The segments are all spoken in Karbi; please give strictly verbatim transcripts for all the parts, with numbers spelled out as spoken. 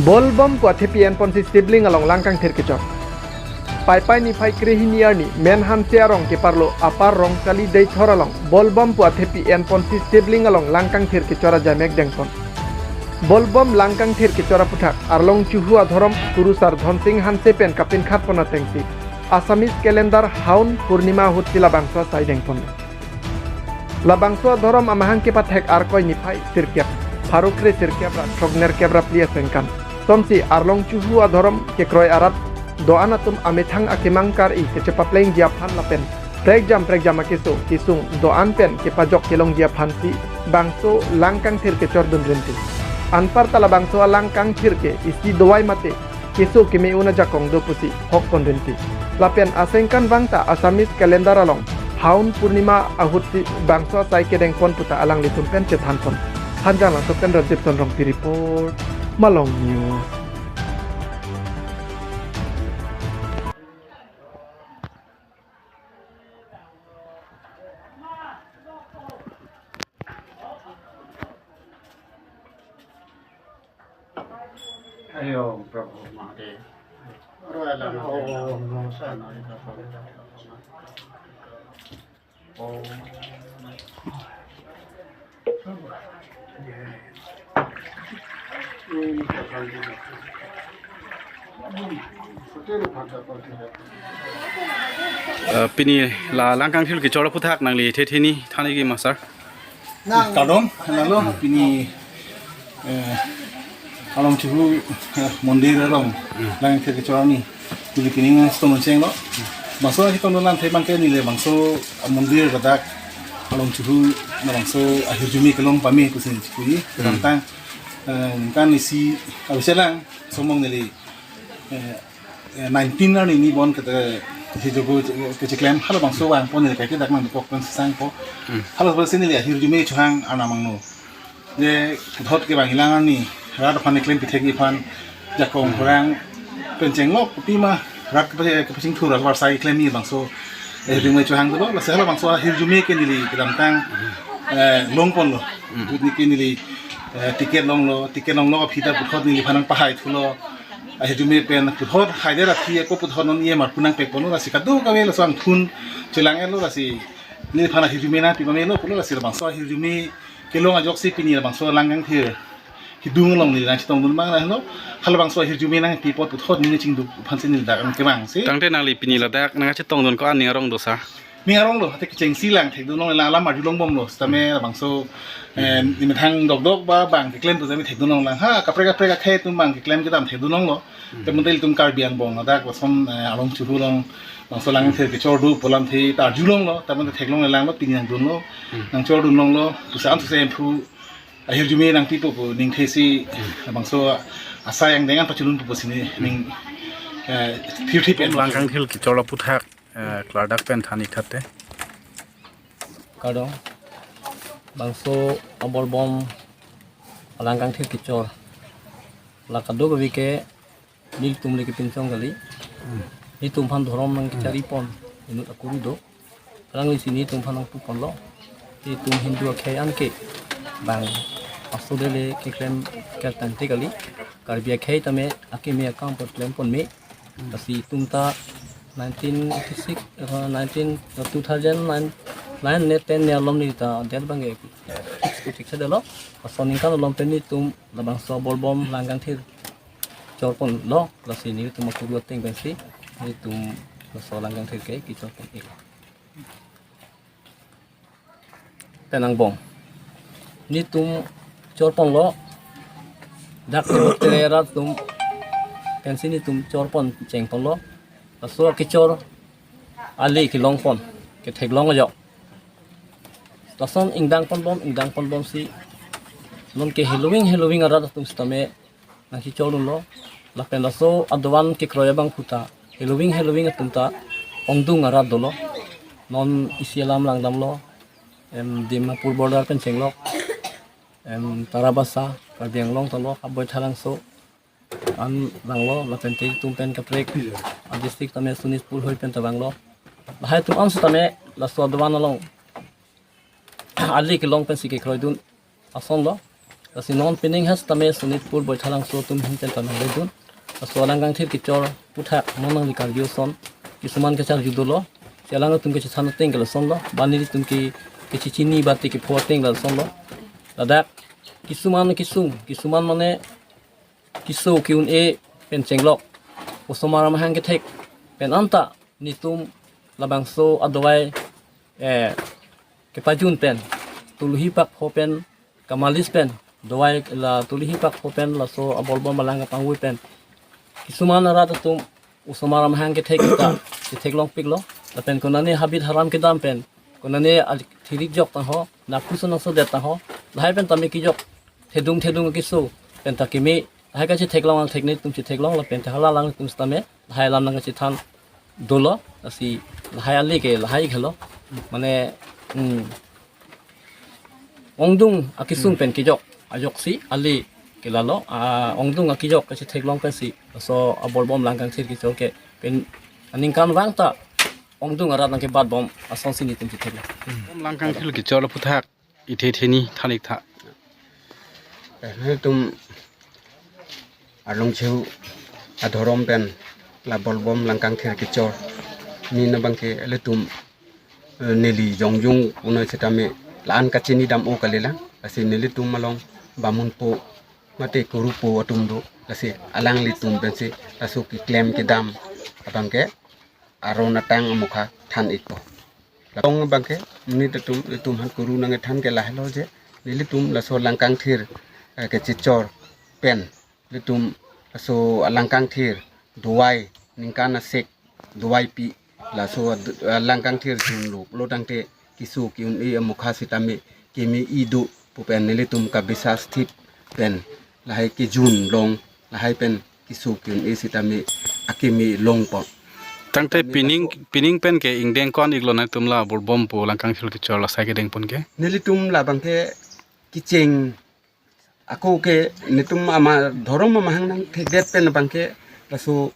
Bolbom pu athepi enponsi sibling along langkangthir kechor. Paipai niphai krehini arni Menhanse arong keparlo Upper Rongchali Deithor along Bolbom pu athepi enponsi sibling along langkangthir kechor ajaimek dengpon. Bolbom langkangthir kechor aputhak Arlong Chuhu adhorom Kurusar Dhonsing Hanse pen kapinkhatpon atengsi Assamese calendar Haun Purnima ahutsi labangso asai dengpon. Labangso adhorom amahang kepathek Arkoi niphai sirkep, pharo kre sirkep ra throknerkep ra phli asengkan. Somsi Arlong Chuhu adhorom kekroi arat do-an atum amethang akemang kar-i kechepaplengji aphan lapen prekjam prekjam akeso kesung do-an pen kepajok kelongji aphansi bangso langkangthir kechordun rinti. Anparta labangso alangkangthir ke isi dovai mate keso keme-un ajakong do pusi hokpon rinti. Lapen asengkan vangta Assamese calendar along Haun Purnima ahutsi bangso asai kedengpon puta alanglitum pen chethanpon. Hanjanglangso pen Rajib Sonrongpi report, Malong News. Hariom Prabhu Mahadev. Aro ala na Om Namo Sa Nari Ka Prabhu. Om. Eh, pini la langkangthir kechor aputhak nangli thetheni thaniki ma sir. Nang. Kardom, hello, pini, eh, Arlong Chuhu, eh, mondir along langkangthir kechor arni tuli kining stone chenglo. Bangso ahi kono lang thai bangke neli bangso mondir ladak Arlong Chuhu labangso ahirjume kelong pame pusi chikui. Hmm. Tangtang, eh, kan isi abiselang somong neli, eh, eh, nineteen arni ni bon kete hijogo kecheklem halabangso vangpon neli kaike dak nangkok pen sangpo. Hmm. Halabangso neli ahirjume chohang arnam angno. Je puthot kevang ilang arni rat aphan keklem pithek iphan jakong horang pen chenglok pima rat kepa-, kepachingthur avarsai klem ni bangso, eh, ahirjume chohang dolo, lasi halabangso ahirjume ke neli kedamtang, eh, longponlo. Hmm. Ahut neli ke neli, eh, ticket longlo, ticket longlo aphi ta puthot neliphan nangpahai thulo. Ahirjume pen puthot haider aphi ako puthot non E M R pu nangpekponlo, lasi kadokave laso angthun chelang-etlo, lasi neliphan ahirjume nangpi pamelo pulo, lasi labangso ahirjume kelong ajoksi pini labangso langkangthir hidung along neli nangchetongdun abang lahelo, halabangso ahirjume nangpi apot puthot neli chingduk aphansi neli dak nangkevangsi. Tangte nangli pini ladak nangchetongdun ko-an ning arong do sir? Ning aronglo, hate kechengsi lang thekdunlong lang alam arjulongbomlo, sitame labangso, eh, nemethang dokdok ba bang keklem pu sitame thekdunlong lang. Ha, kaprek kaprek akhei atum bang keklem kedam thekdunlonglo. Hmm. Te montel atum Karbi angbong ladak lason, eh, Arlong Chuhu along bangso langkangthir kechor do pu alamthe ta arjulonglo, ta montel theklong langlo, pini nangdunlo, hmm, nangchordunlonglo, pusi an suse emphu ahirjume nangpipo pu ningthesi, hmm, bangso asai angdeng an pachulunpo pusi ne, hmm, ning, eh, thirthip en. Langkangthir kechor aputhak, eh, klardak pen than-ik tha te. Kardom. Bangso abolbom alangkangthir kechor la kadokave ke nelitum le kepinchong kali. Nelitum aphan dhorom nangkecharipon inut akuru do. Kalang isi nelitum aphan nangpuponlo. Nelitum Hindu akhei anke bang aso dele keklem kertangte kali. Karbi akhei tame akeme akam apot klemponme. Lasi itum ta nineteen eighty-six, eh, nineteen, two thousand nine, nine ne ten ne alom neli ta det abangke fix kutik sedelo. Laso aningkan alom pen nelitum labangso abolbom langkangthir chorponlo, lasi nelitum akuru ateng pensi nelitum laso langkangthir ke kechorpon-iklo. Pen angbong nelitum chorponlo, dak tere rat atum pensi nelitum chorpon chengponlo. Laso kechor ali kelongpon ketheklong ajok. Lason ingdangponbom, ingdangponbomsi nonke heloving heloving arat atum sitame nangchechordunlo. Lapen laso adovan kekroi abang puta heloving heloving atum ta ongdung arat dolo. Non isi alam langdamlo, em, Dimapur border pen chenglok, em, Tarabasa, Karbi Anglong talo, Aboithalangso an vanglo, lapen te itum pen kaprek adistrict tame Sonitpur hoi pen ta vanglo. Lahai atum an sitame laso adovan along ali kelong pensi kekroidun asonlo. Lasi non pining ha sitame Sonitpur Baithalangso atum ahin pen ta nangledun. Laso Langkangthir kechor aputhak non nangli karju ason kisuman kacharju dolo. Si alangtum kachethan ateng ke lasonlo. Ba nelitum ke kachechini ba te kepho ateng lasonlo. Ladak kisuman kesung, kisuman mane keso ke-un-e pen chenglok osomar amahang kethek pen anta nelitum labangso adawai, eh, kepajun pen, tuluhi pakpho pen, kamalis pen, dawai la tuluhi pakpho pen, laso abolbom alang kapangvoi pen. Kisuman arat atum osomar amahang kethek ta chetheklongpiklo. Lapen konane habit haram kedam pen, konane al-, thirik jok tangho, naphu sonang sodet tangho, lahai pen tame kejok thedung thedung keso pen ta keme, lahai kachetheklong angthek nelitum chetheklong, lapen ta hala alangtum sitame lahai alam nangkachethan dolo. Lasi lahai ale ke lahai khelo. Mane, hmm, ongdung akesung pen kejok ajoksi ale ke lalo, ah, ongdung akejok kachetheklong pensi laso abolbom Langkangthir kechor ke pen aningkanvang ta ongdung arat nangkebatbom asonsi nelitum chetheklong. Bom Langkangthir kechor aputhak ithe theni than-ik tha. Eh, nelitum arlong cheu adhorom pen la bolbom Langkangthir kechor ni nabangke ilitum, eh, neli jongjung unoi sitame la-an kachini dam-o kalilang. Lasi nelitum along bamunpo mate kurupo atum do. Lasi alanglitum pensi laso keklem kedam abangke aron atang amokha than-ikpo. Labang abangke nelitum, itum aphan kuru nangkethan ke lahelo je, nelitum laso Langkangthir, eh, kechechor pen, nelitum laso Langkangthir dawai ningkan asek dawai pi, laso ad-, eh, Langkangthir junlo lo tangte keso ke-un-e amokha sitame keme-i do pu pen nelitum kabisas thip pen lahai kejun long, lahai pen keso ke-un-e sitame akeme longpo. Tangte pining, pining pen ke ingdeng ko-an iklo nangtum la bolbom pu Langkangthir kechor la sai kedeng pon ke? Nelitum labangke kecheng ako ke nelitum ama dhorom amahang nangthekdet pen abangke laso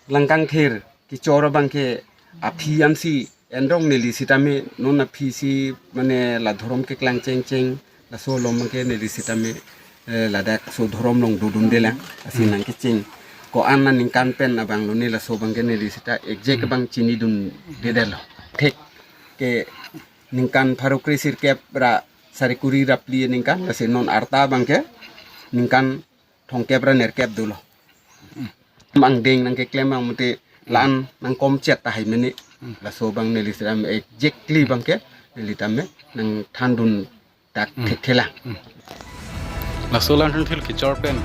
Langkangthir kechor abangke aphi ansi enrong neli sitame non aphi si mane la dhorom keklang chengcheng laso along abangke neli sitame, eh, ladak so dhorom along dodundelang. Lasi nangkecheng ko-an aningkan pen abang lone laso abangke neli sita exact abang chinidundedetlo. Thek ke ningkan pharo kre sirkep ra sari kuri ra phli aningkan, lasi non arta abangke ningkan thomkep ra nerkep dolo. Angdeng nangkeklem abang mate la-an nangkomchet tahai mene. Laso abang neli sitame exactly abangke neli tame nangthandun dak thekthelang. Laso Langkangthir kechor pen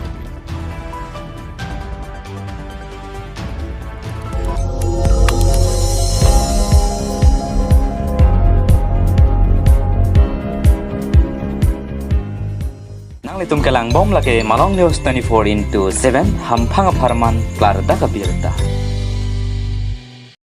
nanglitum kelangbom lake Malong News twenty-four into seven, hamphang apharman klardak abirta.